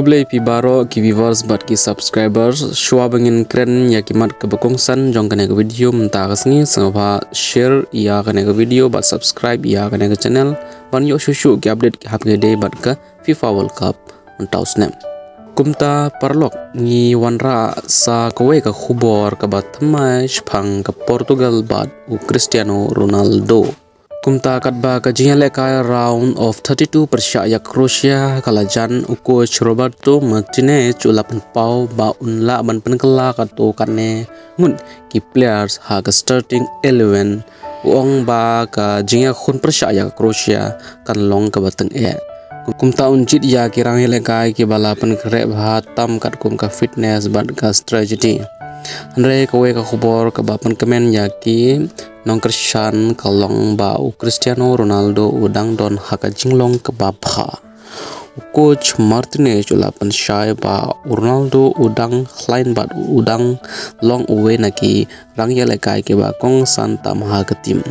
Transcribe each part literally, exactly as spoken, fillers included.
Khublei phi baroh ki viewers bad ki subscribers. Shuwa ba ngin kren ïa ki mat kaba kongsan jong kane ka video mynta ka sngi, sngewbha share ïa kane ka video bad subscribe ïa kane ka channel ban ïoh shuh shuh ki update ki hap ki dei bad ka FIFA World Cup mynta u snem. Kumta paralok, ngi wanrah sa kawei ka khubor kaba thymmai shaphang ka Portugal bad u Cristiano Ronaldo. Kumta katba ka jingïalehkai round of thirty-two pyrshah ïa Croatia ka la jan, u coach Roberto Martinez u la pynpaw ba un lah ban pynkylla katto katne ngut ki players ha ka starting eleven. U ong ba ka jingïakhun pyrshah ïa ka Croatia kan long kaba tyngeh. Kumta un jied ïa ki rangïalehkai kiba la pynkhreh bha tam katkum ka fitness bad ka strategy. Hynrei kawei ka khubor kaba pynkmen ïa ki nongkyrshan ka long ba u Cristiano Ronaldo u dang don ha ka jinglong kaba bha. U coach Martinez u la pynshai ba u Ronaldo u dang khlaiñ bad u dang long uwei na ki rangïalehkai kiba kongsan tam ha ka team.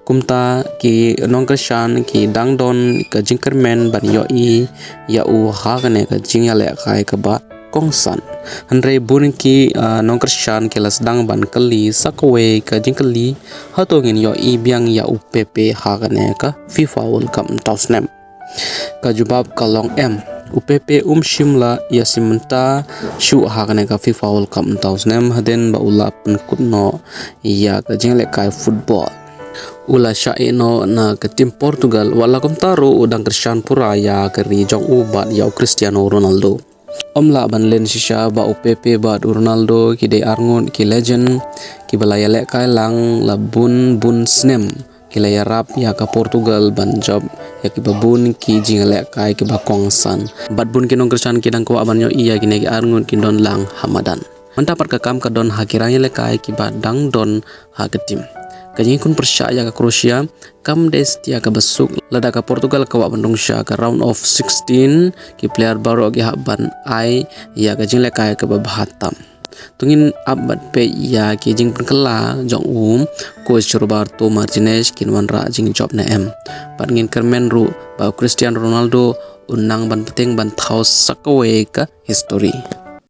Kumta ki nongkyrshan ki dang don ka jingkyrmen ban ïohi ïa u ha kane ka jingïalehkai kaba kongsan. Hynrei bun ki, ah, nongkyrshan ki la sdang ban kylli sa kawei ka jingkylli, hato ngin ïohi biang ïa u Pepe ha kane ka FIFA World Cup mynta u snem? Ka jubab ka long em. U Pepe um shym la ïasim bynta shuh ha kane ka FIFA World Cup mynta u snem hadien ba u la pynkut noh ïa ka jingïalehkai football. U la shah ïeh noh na ka team Portugal, wat la kumta ruh u dang kyrshan pura ïa ka ri jong u bad ïa u Cristiano Ronaldo. Ym lah ban len shisha ba u Pepe bad u Ronaldo ki dei arngut ki legend kiba la ïalehkai lang la bun bun snem. Ki la ïarap ïa ka Portugal ban jop ïa kiba bun ki jingïalehkai kiba kongsan. Bad bun ki nongkyrshan ki dang kwah ban ïohi ïa kine ki arngut ki don lang ha madan. Mynta pat ka kam ka don ha ki rangïalehkai kiba dang don ha ka team. Ka jingïakhun pyrshah ïa ka Croatia kam dei satia kaba suk. Lada ka Portugal ka kwah ban rung sha ka round of sixteen, ki player baroh ki hap ban ai ïa ka jinglehkai kaba bha tam. To ngin ap bad peit ïa ki jingpynkylla jong u coach Roberto Martinez kin wanrah jingjop ne em. Bad ngin kyrmen ruh ba u Cristiano Ronaldo un nang ban bteng ban thaw sa kawei ka history.